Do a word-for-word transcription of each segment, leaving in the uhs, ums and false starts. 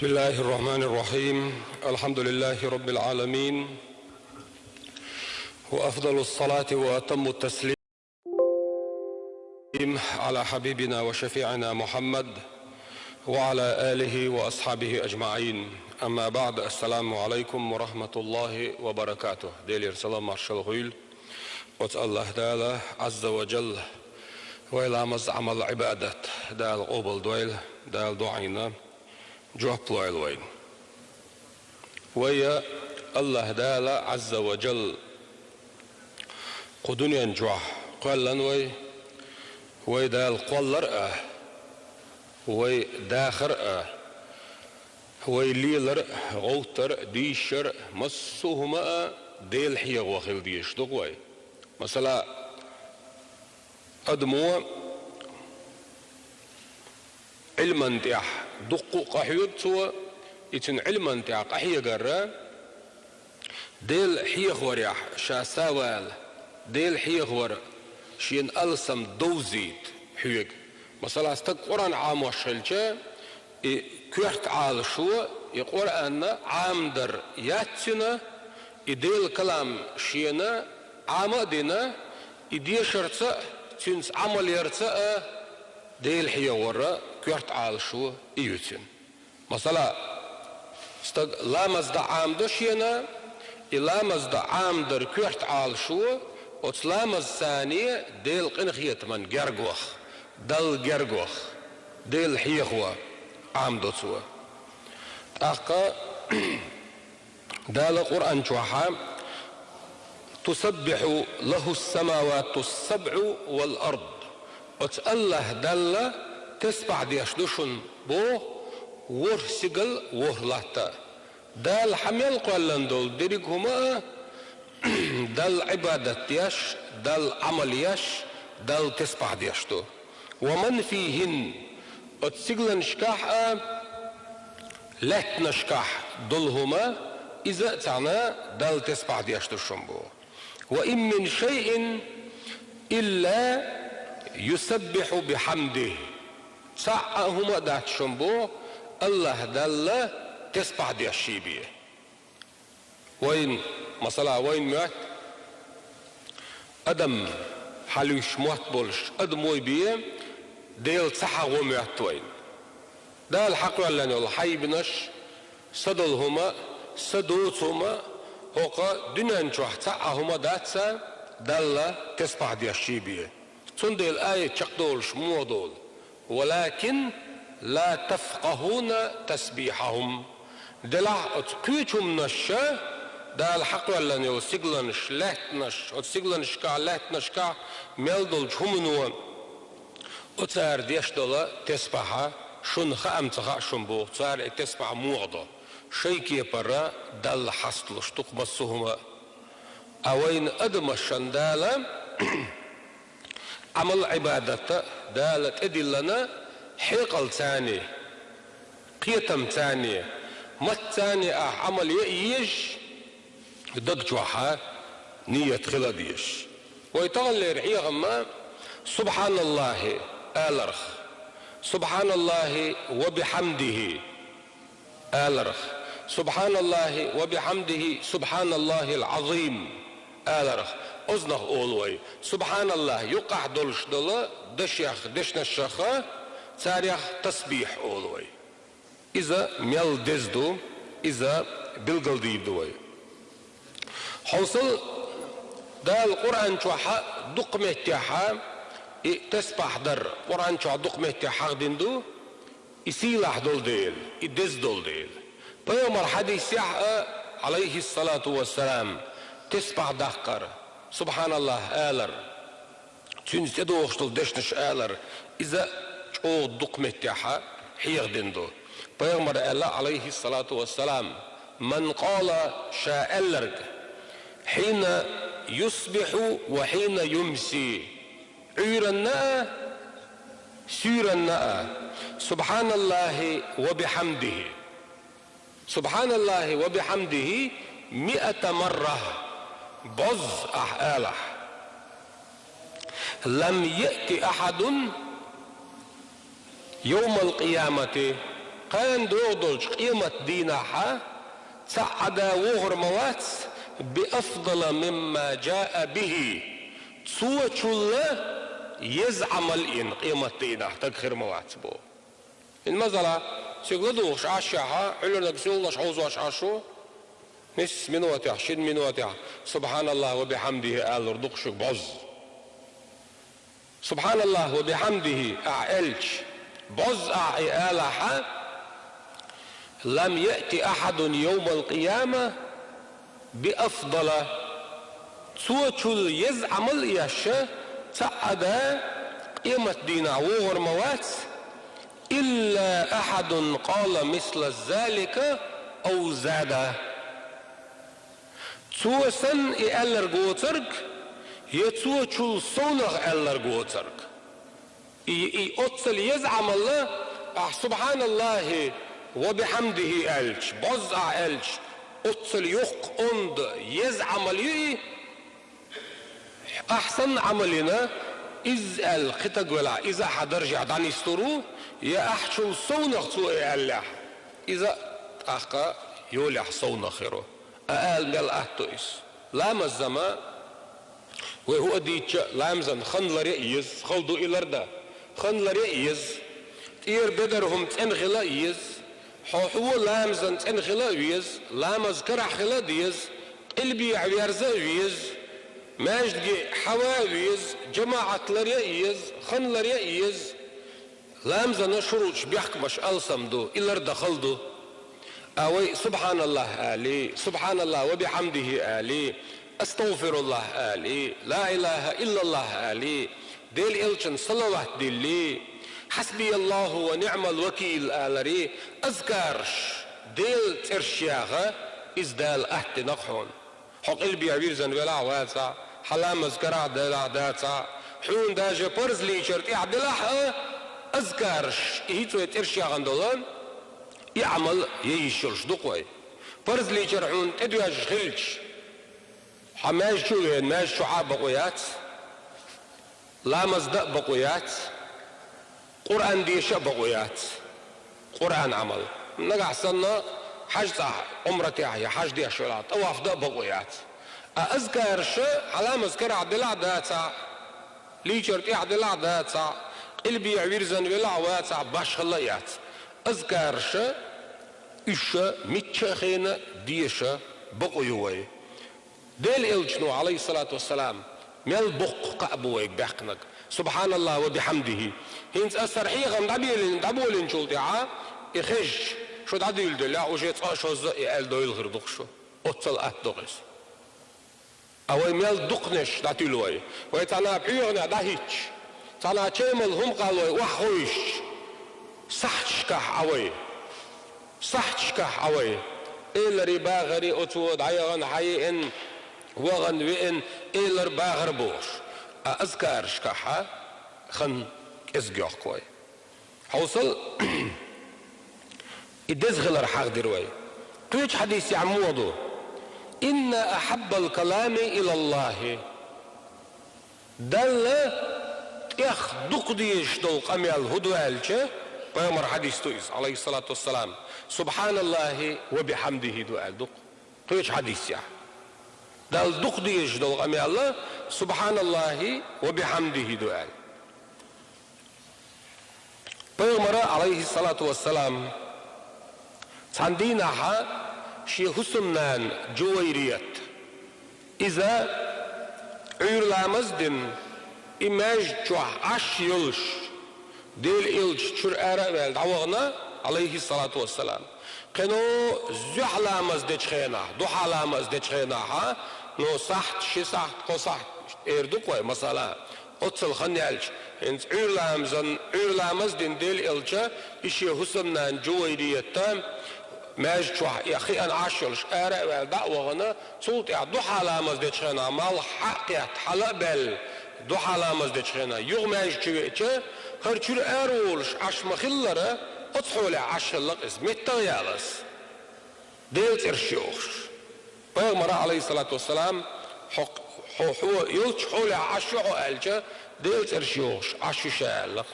بسم الله الرحمن الرحيم. الحمد لله رب العالمين. وأفضل الصلاة وأتم التسليم على حبيبنا وشفيعنا محمد وعلى آله وأصحابه أجمعين. أما بعد، السلام عليكم ورحمة الله وبركاته. Делера салам-маршалла хуьлда оцу АллахӀ Дала Ӏазза ва Джалла. Вай ламаз, Ӏамал, Ӏибадат Дала къобалдойла, Дала дуӀайна жоп лойла вайна. Вай АллахӀ Дала Ӏазза ва Джалла кху дуьнен чохь кхоьллина вай, вай Дала кхоллар а, вай дахар а, вай лелар а, гӀовттар а, дийшар а, массо а хӀума а Делан хьехо хила дезаш ду-кх вай. Масала, адамо Ӏилман тӀехь дуккха а къахьоьгу цо, и цуьнан Ӏилман тӀехь къахьегарра Делан хьехорехь ша савала, Делан хьехор шена алсам довзийта хьоьгу. Масала, стаг Къуръан Ӏамош хилча, и коьрта Ӏалашо и Къуръан Ӏамадар яц цуьнан, и Делан калам шена Ӏама а дина, и дешарца а, цуьнца Ӏамал ярца а Делан хьехор коьрта Ӏалашо и ю цуьнан. Масала, стаг ламаз дан Ӏамадо шена, и ламаз дан Ӏамадар коьрта Ӏалашо оцу ламазца Делан къинхетаман герга ваха, Далла герга ваха, Делан хьехо Ӏамадо цо. ТӀаккха Дала Къуръан чохь: «تسبح له السماوات السبع والأرض». Оцу АллахӀ Далла тесбахь деш ду шуна, боху, ворхӀ стигал, ворхӀ латта. Дала хьан мел кхоьллина долу дерриг а хӀума а Далла Ӏибадат деш, Далла Ӏамал еш, Далла тесбахь деш ду. «ومن فيهن», оцу стигланашкахь а, лаьттанашкахь долу хӀума, иза а цхьаьна Далла тесбахь деш ду шуна, боху. «وإن من شيء إلا يسبح بحمده». Цхьа а хӀума а дац шуна, боху, АллахӀ Далла тесбахь деш ший бен. Вайн, масала, вайн моьтту адам, хьалуьйш мотт болуш адамой бен, Дела ца хьахо моьтту вайн. Дала хьакхоьллина йолу хьайбанаш, са долу хӀума, са доцу хӀума, хӀокху дуьнен чохь цхьа а хӀума дац ца Далла тесбахь деш ший бен. Цундела аят чекхдолуш муха долу: «ولكن لا تفقهون تسبيحهم». Делахь оцу кхечу хӀуманаша Дала хьакхоьллина йолу сигланаш, лаьттанаш, оцу сигланашкахь, лаьттанашкахь мел долчу хӀумано оцара деш долу тесбахь шуна хаам ца хаьа шуна, боху, цара и тесбахь муха до. Шайн кепара Далла хьасталуш ду-кх массо а хӀума. А вайн адамашна Дала Ӏамал-Ӏибадат Дала тӀедиллина хьекъалца, кхетамца, мацца ахь Ӏамал ян а езаш, даг чохь ният хила а дезаш. Вай таханлера хьехам а: «СубхьаналлахӀи» аларх, «СубхьаналлахӀи ва бихьамдихӀи» аларх, «СубхьаналлахӀи ва бихьамдихӀи, субхьаналлахӀил Ӏазим» аларх. Ознах олу вай: «СубхьаналлахӀ» юккъахь долуш долу дашех, дешнашех, царех «тасбихь» олу вай. Иза мел деза ду, иза билгалдийр ду вай. Хьовсал, Дала Къуръан чохь дукха меттехь и тесбахь дар Къуръан чохь дукха меттехь хьахдина ду, и сийлахь долу дела, и деза долу дела. Пайхамар хьадисехь а, Ӏалайхиссалату вассалам, тесбахь даккхар, «СубхьаналлахӀ» алар, цуьнца тӀедогӀуш долу дешнаш алар, иза чӀогӀа дукха меттехь хьехадина ду. Пайхамара аьлла, Ӏалайхиссалату вассалам: «Ман къала», ша аьлларг, «хьина юсбихьу ва хьина юмси», Ӏуьйранна а, суьйранна а, «СубхьаналлахӀи ва бихьамдихӀи». «СубхьаналлахӀи ва бихьамдихӀи миата марра», бӀозза ахь алахь. «Лам яъти ахьадун йовмал къиямати Кхана догӀу долчу къематан дийнахьа цхьа а да вогӀур ма вац, биафдала мимма джаа бихи, цо чул еза Ӏамал йина къематан дийнахь стаг хир ма вац боху. ХӀинца масала, цига ладугӀуш Ӏаш ахь, Ӏуьллург сийлаллаш хьовзош Ӏаш ву, нисса минотехь, шина минотехь «СубхьаналлахӀ ва бихьамдихӀи» алалур ду-кх шуьга бӀозза. «СубхьаналлахӀ ва бихьамдихӀи» ахь аьлча, бӀозза ахь и алахьа, «лам яъти ахьадун йовмал къияма биафдала». Цо чул еза Ӏамал а еш, цхьа а да къематан дийнахь вогӀур ма вац, «илла ахьадун къала мисла залика ав зада». Цо санна и аьлларг воцург, я цо чул совнах аьлларг воцург. И, и оццул еза Ӏамал, ахь «СубхьаналлахӀи ва бихьамдихӀи» аьлча, бӀозза ахь аьлча, оццул йоккха онда еза Ӏамал ю и, ахь санна Ӏамал йина, изза аьлла кхин стаг велахь, иза а хьан даржехь дӀанислур ву, я ахь чул совнах цо и аьллехь, иза а тӀаккха йолехь совнах хир ву. А ала мел атта ду иза. Ламаз-м, вай хӀун а дийцча, ламазан хан лар а еза, хала ду и лардан. Хан лар а еза. ТӀера бедар хӀума цӀена хила а еза. Хьо хьо ламазан цӀена хила а веза, ламаз карахь хила а деза, къилбехьа верза а веза, маьждиге хьава а веза, жамаӀат лар а еза, хан лар а еза. Ламазан шуруташ, бехкамаш алсам ду, и лардан хала ду. А вай «СубхьаналлахӀ» али, «СубхьаналлахӀ ва бихьамдихӀи» али, «АстагӀфируллахӀ» али, «Ла илахӀа иллаллахӀ» али, Делан элчанна салават дилли, «ХьасбияллахӀу ва ниӀмал вакил» алари, азкараш, Делан цӀераш яха, иза Дала атта дина-кх хьуна. Хьо къилбехьа вирзина велахь а вацахь, хьан ламаз карахь делахь а дацахь, хьуна даже парзлийчар тӀехь делахь а, азкараш, и хӀинца вай цӀераш яхана долу, и Ӏамал ян йиш йолуш ду-кх вай. Парзлийчар хьуна тӀедоьжна хилча, хьо маьждиг чу а веана, маьждиг чохь а бакъо яц, ламаз дан а бакъо яц, Къуръан деша а бакъо яц. Къуръан Ӏамал. Нагахь санна хьаьж цӀахь, Ӏумратехь я хьаьж деш велахь, тӀаваф дан а бакъо яц. А азкараш, хьан ламаз карахь делахь а дацахь, лийчар тӀехь делахь а дацахь, къилбехьа вирзина велахь а вацахь, башхалла а яц. Азкараш, уьш мичча а хенахь деша бакъо ю вай. Делан элчано, Ӏалайхиссалату вассалам, мел боккха кхаъ бу вайга баьккхинарг: «СубхьаналлахӀи ва бихьамдихӀи». ХӀинца ас хӀара хьехам дӀабелина, дӀаболийначул тӀаьхьа, и хезча, шу дӀадуьйладеллехь, уже цкъа а шозза а и аьлла дойла хир ду-кх шу. Оццул атта ду-кх иза. А вай мел дукханаш дӀатуьллу вай. Вай цхьана пхьоьханехь дӀахӀиттича, цхьана чемал хӀума кхаллой охьахевшича, сахьташкахь Ӏа вай. Сахьташкахь Ӏа вай. Элари бахари оцо дӀаяхана, хьаеана, вахана, веана, элар бахар бохуш. А азкарашкахь хан кӀезиг йохку вай. Хьовсал, и деза хилар хьахдира вай. Кхечу хьадисехь муха ду: «Инна ахьаббал калами илаллахӀи». Далла тӀех дукха дезаш долу къамел хӀун ду аьлча, пайхамар хьадис ду иза, Ӏалайхиссалату вассалам, «СубхьаналлахӀи ва бихьамдихӀи» ду аьлла ду-кх. Кхечу хьадисехь. Далла дукха дезаш долу къамел «СубхьаналлахӀи ва бихьамдихӀи» ду аьлла. Пайхамара, Ӏалайхиссалату вассалам, цхьана дийнахьа шен хӀусамнана Джувайрият, иза Ӏуьйра ламаз а дина, и маьждиг чохь Ӏаш а йолуш, Делан элча чуьра ара а ваьлла дӀавахана, Ӏалайхиссалату вассалам. Кхин а зуьхьа ламаз дечу хенахь, духьа ламаз дечу хенахьа, ну, сахьт, ши сахьт, кхо сахьт эр ду-кх вай, масала, оццул хан яьлча, хӀинца Ӏуьйра ламазан, Ӏуьйра ламаз а дина Делан элча, и шен хӀусамнана Джувайриятта, маьждиг чохь и хиъна Ӏаш йолуш, ара а ваьлла дӀа а вахана, цул тӀаьхьа духьа ламаз дечу хенахь, малх хьа а кхетта, хьала а баьлла, духьа ламаз дечу хенахь, юха маьждиг чу веача, хӀара чуьра ара волуш Ӏаш ма-хиллара, оцу хьолехь Ӏаш хилла-кх иза, меттах а яьлла ас. Делан цӀераш йохуш. Пайхамара, Ӏалайхиссалату вассалам, хьо, хьо, хьо йолчу хьолехь Ӏаш ю хьо аьлча, Делан цӀераш йохуш Ӏаш ю ша аьлла-кх.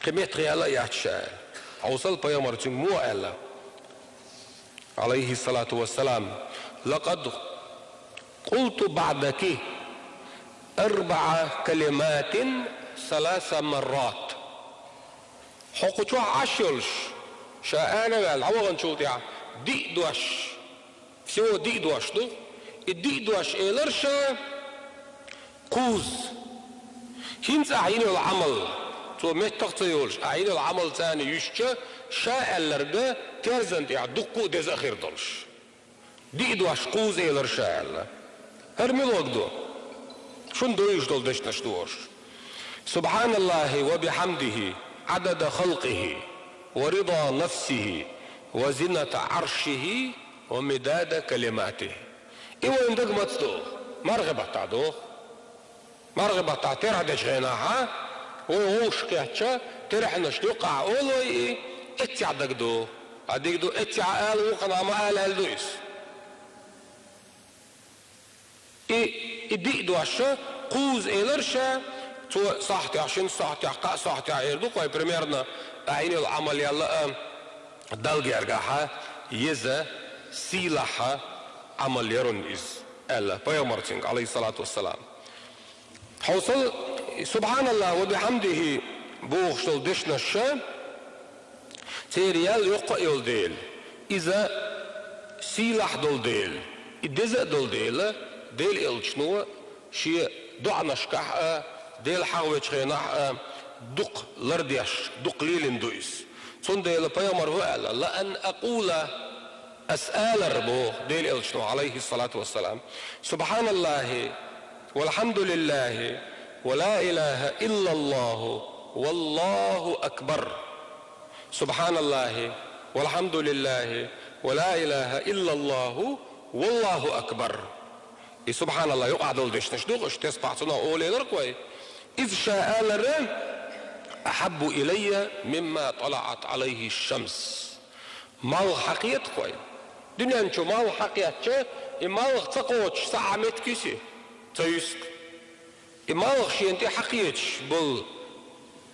Кхин меттах яла а яц ша аьлла. Хьовсал, пайхамар цуьнга муха аьлла, алайхи салату вассалам: «Лакъад къулту баъдаки арбаъа калиматин саласа маррат». Хьо кху чохь Ӏаш йолуш, ша ана а ваьлла, дӀаваханчул тӀаьхьа диъ дош, всего диъ дош ду. И диъ дош элира ша кхузза. ХӀинца ахь йина йолу Ӏамал, цо меттах а ца йолуш, ахь йина йолу Ӏамал царна юьстича, ша аьлларг терзан тӀехь дуккха а деза а хир долуш. Диъ дош кхузза элира ша аьлла. ХӀара муьлхарг ду? Шуна дуьйцуш долу дешнаш ду уьш. «Субханаллахи ва бихьамдихи, Ӏадада халкъихи, ва рида нафсихи, ва зината Ӏаршихи, ва мидада калиматихи». И вайн дага маца ду? Мархи баттахь ду. Мархи баттахь терхьа дечу хенахь, вай вовшах кхетча, терхьанашна юккъехь олу вай и, эццехь дага ду. Ткъа дика ду, эццехь ала, вукхана ма ала аьлла ду иза. И, и диъ дош кхузза элира ша, цо сахьтехь, шина сахьтехь, кхаа сахьтехь эр ду-кх вай, примерно, ахь йина йолу Ӏамал яьлла а, Далла гергахь еза, сийлахь Ӏамал яра иза, аьлла пайхамар цуьнга, алайхи салату вассалам. Хьовсал, «Субханаллахи ва бихьамдихи» бохуш долу дешнаш ша, церан ял йоккха а йолу дела, иза сийлахь долу дела, и деза а долу дела, Делан элчано шен доӀанашкахь а, Дела хьахавечу хенахь а дукха лардеш, дукха лелийна ду иза. Цундела пайхамар хӀун аьлла: «Ла ан акъула», ас алар, боху Делан элчано, алайхи салату вассалам: «Субханаллахи, валхьамдулиллахи, ва ла илаха иллаллаху, валлаху акбар». «Субханаллахи, валхьамдулиллахи, ва ла илаха иллаллаху, валлаху акбар». И «Субханаллах» юкъахь долу дешнаш ду-кх уьш, тесбахь цунах олу элира-кх вай. Иза ша алара: «Ахьаббу илайя мимма талаат алайхи шамс». Малх хьан кхета-кх вай? Дуьнен чу малх хьан кхетча, и малх ца кхочуш цхьа а меттиг юьсу? Ца юьсу-кх. И малх шена тӀе хьан кхеташ болу,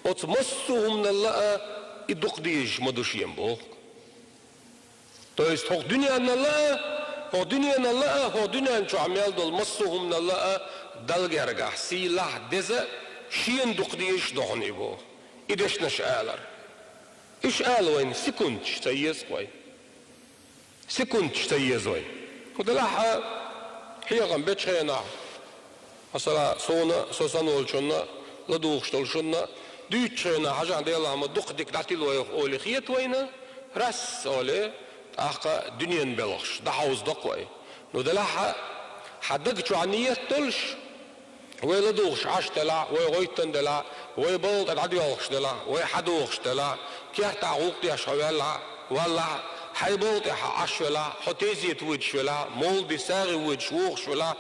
оцу массо а хӀуманал а и дукха дезаш ма ду шена, боху. То есть хӀокху дуьненал а, хӀокху дуьненал а, хӀокху дуьнен чохь мел долу массо а хӀуманал а Далла гергахь сийлахь, деза, шена дукха дезаш ду хьуна и, боху. И дешнаш алар. Уьш ала вайна секундаш ца еза-кх вай. Секундаш ца еза вай. ХӀун делахь а, хьехам бечу хенахь, масала, суна, со санна волчунна, ладугӀуш долчунна, дуьйцучу хенахь, хьажахь, Делахь, ма дукха дика дӀатилла вайх олий хета вайна, раз олий, тӀаккха дуьненан белхаш дӀахьовзадо-кх вай. Ну, делахь а, хьан даг чохь ниет долуш, вай ладугӀуш Ӏаш делахь, вай гӀоьттина делахь, вай балха тӀе дӀадоьлхуш делахь, вай хьадогӀуш делахь, кертахь гӀуллакх деш хьо велахь, валлахь, хьайн балха тӀехь хьо Ӏаш велахь, хьо тезета воьдуш велахь, мовлиде, сагӀе воьдуш вогӀуш велахь,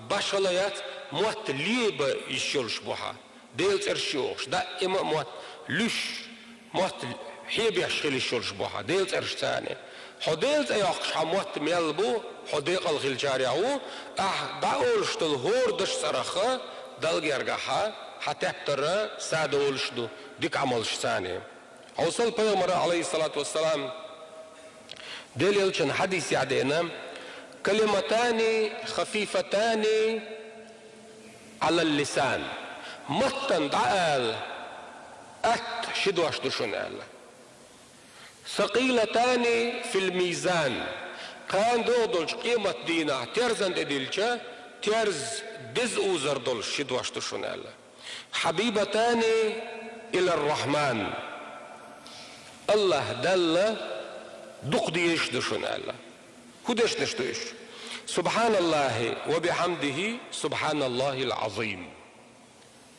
башхала яц, мотт леба йиш йолуш бу хьан. Делан цӀераш йохуш, даима а мотт луьйш, мотт хьебеш хила йиш йолуш бу хьан Делан цӀераш царна. Хьо Делан цӀе йоккхуш хьан мотт мел бу, хьо декъал хилчарех ву, ахь дӀаолуш долу хӀора дашан цӀарах Далла гергахь хьан тептар садолуш ду дика Ӏамалш царна. Хьовсал, пайхамара, алайхи салату вассалам, Делан элчан хьадисехь деана: «Калиматани хафифатани алал лисан». Маттана дӀаала атта ши дош ду шуна аьлла. «Сакъилатани фил мизан». Кхана догӀу долчу къемат дийнахь терзан тӀе дилча, терз деза узар долуш ши дош ду шуна аьлла. «Хьабибатани илар Рахман». Аллаха Далла дукха дезаш ду шуна аьлла. ХӀун дешнаш ду уьш? «Субханаллахи ва бихьамдихи, субханаллахил азим».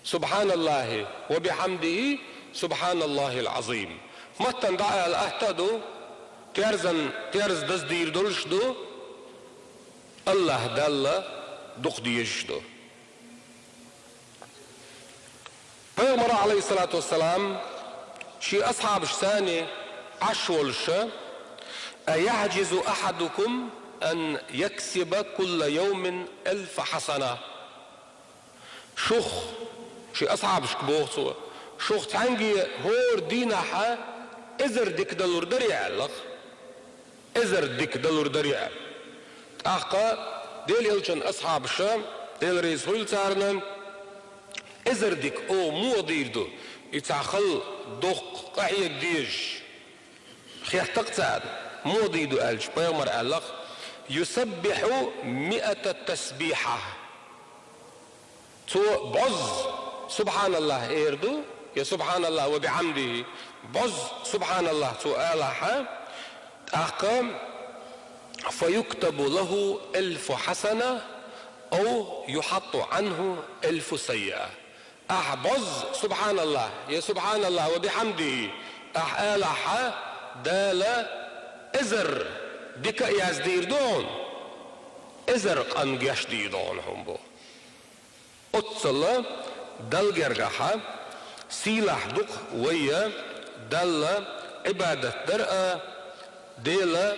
«Субханаллахи ва бихьамдихи, субханаллахил азим». Маттана дӀаала атта а ду, терзан, терз даза дийр долуш ду, Аллаха Далла дукха дезаш ду. Пайхамара, алайхиссалату вассалам, шен асхьабашца Ӏаш волуша: «Аяхьжизу ахьадукум ан яксиба кулла яумин алфа хьасана?» Шух, шен асхьабашка боху цо, шух цхьаьнгге хӀора дийнахьа эзар дика далур дарий аьлла-кх. Эзар дика далур дарий аьлла. ТӀаккха Делан Элчан асхьабаша, Дела реза хуьлда царна, эзар дика оха муха дийр ду, и цхьа хала доккха къахьега дезаш, хетта-кх царна, муха дийр ду аьлча, пайхамара аьлла-кх: «يسبح مائة تسبيحة». Цо бӀозза «СубхьаналлахӀ» эр ду, я «СубхьаналлахӀ ва бихьамдихӀи», бӀозза «СубхьаналлахӀ» цо алахь, тӀаккха: «فيكتب له ألف حسنة أو يحط عنه ألف سيئة». Ахь бӀозза «СубхьаналлахӀ» я «СубхьаналлахӀ ва бихьамдихӀи» ахь алахь, Дала эзар дика а яздийр ду хьуна, эзар къиношка гешт дийр ду хьуна, хьуна боху. Оццул Далла гергахь сийлахь ду-кх вай Далла Ӏибадат дар а, Дела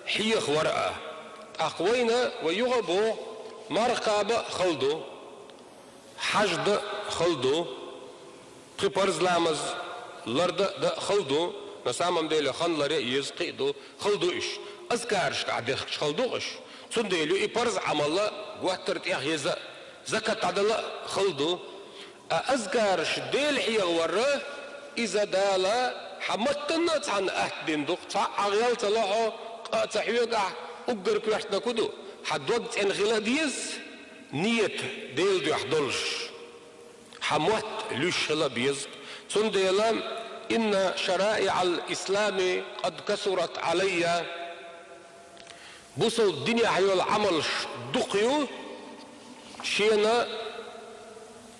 хьехавар а. ТӀаккха вайна, вай юха а боху, марха кхаба а хала ду, хьаж дан а хала ду, пхи парз ламаз лардан а дан а хала ду, на самом деле хан ларъян а еза, кхин а ду, хала ду уьш. Азкарашкахь дехкаш хала ду-кх уьш. Цундела и парз Ӏамал готтар тӀех еза а, закат дӀадала а хала ду. А азкараш Дела хьехавар, иза Дала хьан маттана а цхьанна атта дина ду-кх, цхьа а гӀел ца ло хьо, къа а ца хьоьгу ахь, уггар коьртаниг хӀун ду, хьан дог цӀена хила а деза, нийят Делан дуьхьа долуш. Хьан мотт луьйш хила а беза. Цундела: «إن شرائع الإسلام قد كثرت علي». Бусалба динехь йолу Ӏамалш дукха ю, шена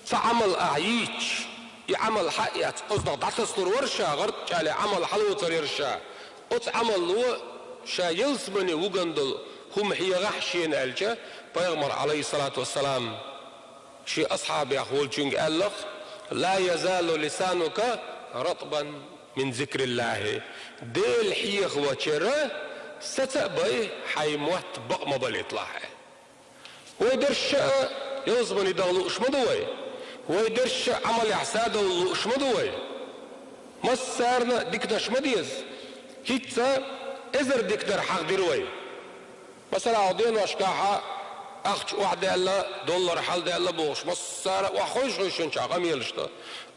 цхьа Ӏамал ахь йийцча, и Ӏамал хьаэцна, оцунах дӀатасалур вара ша, гӀарт чӀале Ӏамал хьалоцур яра ша. Оцу Ӏамало ша ялсамане вугун долу хӀума хьехахь шена аьлча, пайхамара, Ӏалайхиссалату вассалам, шен асхьабех волчуьнга аьлла-кх: «لا يزال لسانك رطبا من ذكر الله». Дела хьехавачара саца а бай, хьайн мотт бакъ ма балийталахь. Вай дерриш а ялсамане даха лууш ма ду вай. Вай дерриш а Ӏамалехь садовла лууш ма ду вай. Массарна а диканаш ма деза. ХӀинца эзар диканаш хьахдира вай. Масала, хьо деношкахь ахча охьадаьлла, доллар хьалдаьлла бохуш, массара а охьахевшина чохь къамелаш ду.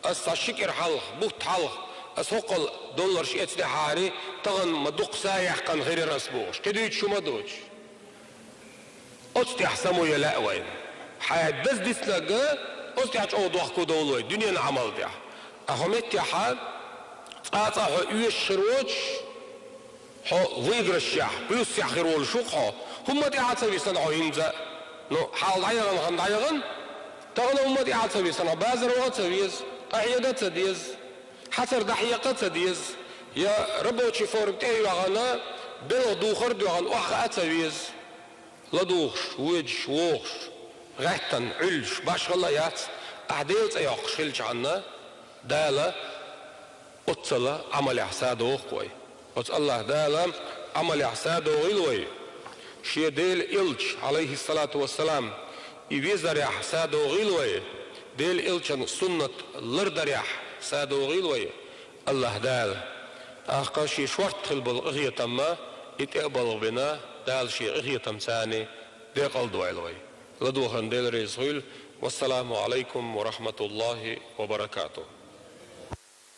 Ас цхьа ши кӀира хьалха, бутт хьалха, ас хӀокхул долларш эцнехьара, тахана ма дукха са яьккхина хир яра ас бохуш, кхин дуьйцуш хӀума доцуш. Оцу тӀехь само ян лаьа вайна. Хьайн даза дицнарг оцу тӀехь чӀогӀа дохко довлу вай, дуьненан Ӏамал тӀехь. Ахьа хӀокху меттехь цкъа-цкъа хьо оьшуш хир воцуш, хьо выигрышехь, плюсехь хир волуш ву-кх хьо. ХӀумма тӀехь а ца висина хьо хӀинца а. Ну, хьалха дӀаяхана хан дӀаяхана, тахана хӀумма тӀехь а ца висина хьо, базар ваха а ца веза, къахьега а ца деза, хьацар дӀахьекха а ца деза, я рабочий форма тӀе а йоьхна, белхан духар а доьхна, охьахаа а ца веза. ЛадугӀуш, воьдуш, вогӀуш, гӀаьттина, Ӏуьллуш, башхалла а яц, ахь Делан цӀе йоккхуш хилчахьана, Дала оццул Ӏамалехь садоху-кх вай. Оцу АллахӀ Дала Ӏамалехь садохийла вай. Шен Делан Элча, Ӏалайхиссалату вассалам, и везарехь садохийла вай. Делан Элчан суннат лардарехь садохийла вай. АллахӀ Дала, тӀаккха шен шортта хила болу къинхетам а, и тӀе а балха бина, Дала шен къинхетамца декъалдойла вай. ЛадогӀарна Дела реза хуьлда. Вассаламу Ӏалайкум ва рахьматуллахӀи ва баракатухӀ.